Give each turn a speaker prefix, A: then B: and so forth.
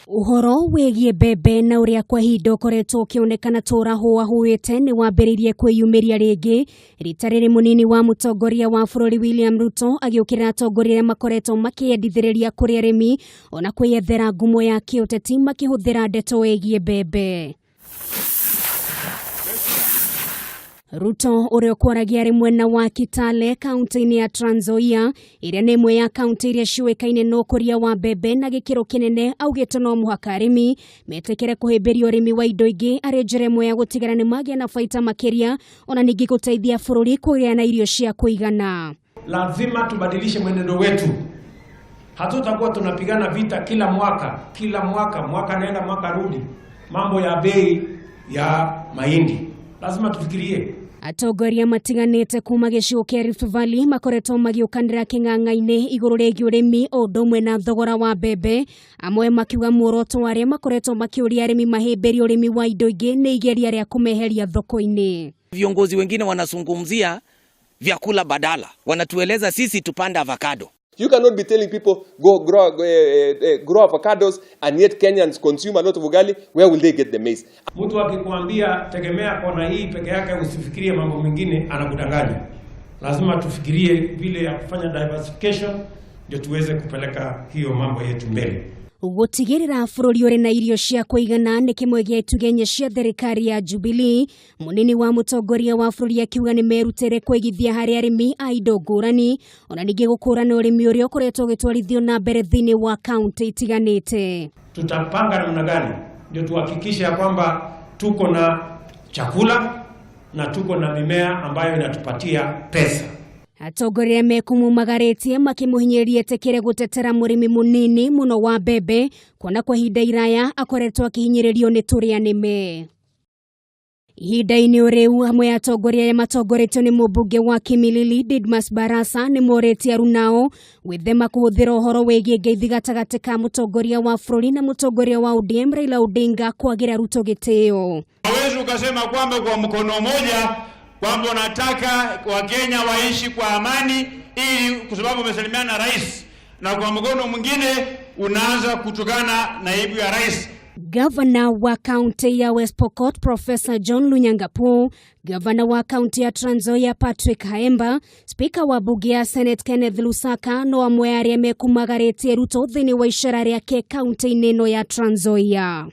A: Ũhoro wĩgiĩ mbembe na ũrĩa kwa ihinda ũkoretwo ũkĩonekana ta ũrahũahũĩte nĩ wambĩrĩirie kwĩyumĩria rĩngĩ rita rĩrĩ mũnini wa mũtongoria wa bũrũri William Ruto agĩũkĩrĩra atongoria arĩa makoretwo makĩyendithĩrĩria kũrĩ arĩmi ona kwĩyethera ngumo ya kĩũteti makĩhũthĩra ndeto ĩgiĩ mbembe. Ruto ũrĩa ũkwaragia arĩ mwena wa Kitale kaunti-inĩ ya Trans Nzoia ĩrĩa nĩ ĩmwe ya kaunti iria ciũĩkaine na ũkũria wa mbembe na gĩkĩro kĩnene augĩte no mũhaka arĩmi metĩkĩre kũhĩmbĩria ũrĩmi wa indo ingĩ arĩ njĩra ĩmwe ya gũtigĩra nĩ magĩa na baita makĩria ona ningĩ gũteithia bũrũri kũgĩa na irio cia kũigana.
B: Lazima tubadilishe mwenendo wetu. Hatutakuwa tunapigana vita kila mwaka kila mwaka, mwaka nenda mwaka rudi, mambo ya bei ya mahindi. Lazima tufikirie.
A: Atongoria matiganĩte kuma gĩcigo kĩa Rift Valley makoretwo magĩũkanĩra kĩng'ang'a-inĩ igũrũ rĩgiĩ ũrĩmi o ũndũ ũmwe na thogora wa mbembe, amwe makiuga muoroto wa arĩa makoretwo makĩũria arĩmi mahĩmbĩrie ũrĩmi wa indo ingĩ nĩ igeria rĩa kũmeheria thoko-inĩ.
C: Viongozi wengine wanazungumzia vyakula badala, wanatueleza sisi tupande avocado.
D: You cannot be telling people go grow avocados and yet Kenyans consume a lot of ugali. Where will they get the maize?
B: Mtu akikwambia tegemea kona hii peke yake usifikirie mambo mengine, anakudanganya. Lazima tufikirie vile ya kufanya diversification ndio tuweze kupeleka hiyo mambo yetu mbele.
A: Gũtigĩrĩra bũrũri ũrĩ na irio cia kũigana nĩ kĩmwe gĩa itugĩ inya cia thirikari ya Jubilee. Mũnini wa mũtongoria wa bũrũri akiuga nĩ merutĩre kũigithia harĩ arĩmi a indo ngũrani ona ningĩ gũkũrana ũrĩmi ũrĩa ũkoretwo ũgĩtwarithio na mbere thĩinĩ wa kaunti itiganĩte.
B: Tutapanga namna gani ndio tuhakikishe ya kwamba tuko na chakula na tuko na mimea ambayo inatupatia pesa.
A: Atongoria mekũmumagarĩtie makĩmũhinyĩrĩria etĩkĩre gũtetera mũrĩmi mũnini mũno wa mbembe kuona kwa ihinda iraya akoretwo akĩhinyĩrĩrio nĩ tũrĩa nĩme. Ihinda-inĩ rĩu amwe a atongoria arĩa matongoretio nĩ mũmbunge wa Kimilili Didmas Barasa nĩ morĩtie arunao gwĩthema kũhũthĩra ũhoro wĩgiĩ ngeithi gatagatĩ ka mũtongoria wa bũrũri na mũtongoria wa ODM Raila Odinga kwagĩra Ruto gĩtĩo.
E: Hawezi ukasema kwamba kwa mkono mmoja kwamba unataka Wakenya waishi kwa amani ili kwa sababu umesalimiana na rais, na kwa mkono mwingine unaanza kutukana naibu ya rais.
A: Gavana wa kaunti ya West Pokot Professor John Lunyangapu, gavana wa kaunti ya Trans Nzoia Patrick Haemba, spika wa bunge ya Senate Kenneth Lusaka no amwe arĩa mekumagarĩtie Ruto thĩinĩ wa icera rĩake kaunti-inĩ ĩno ya Trans Nzoia.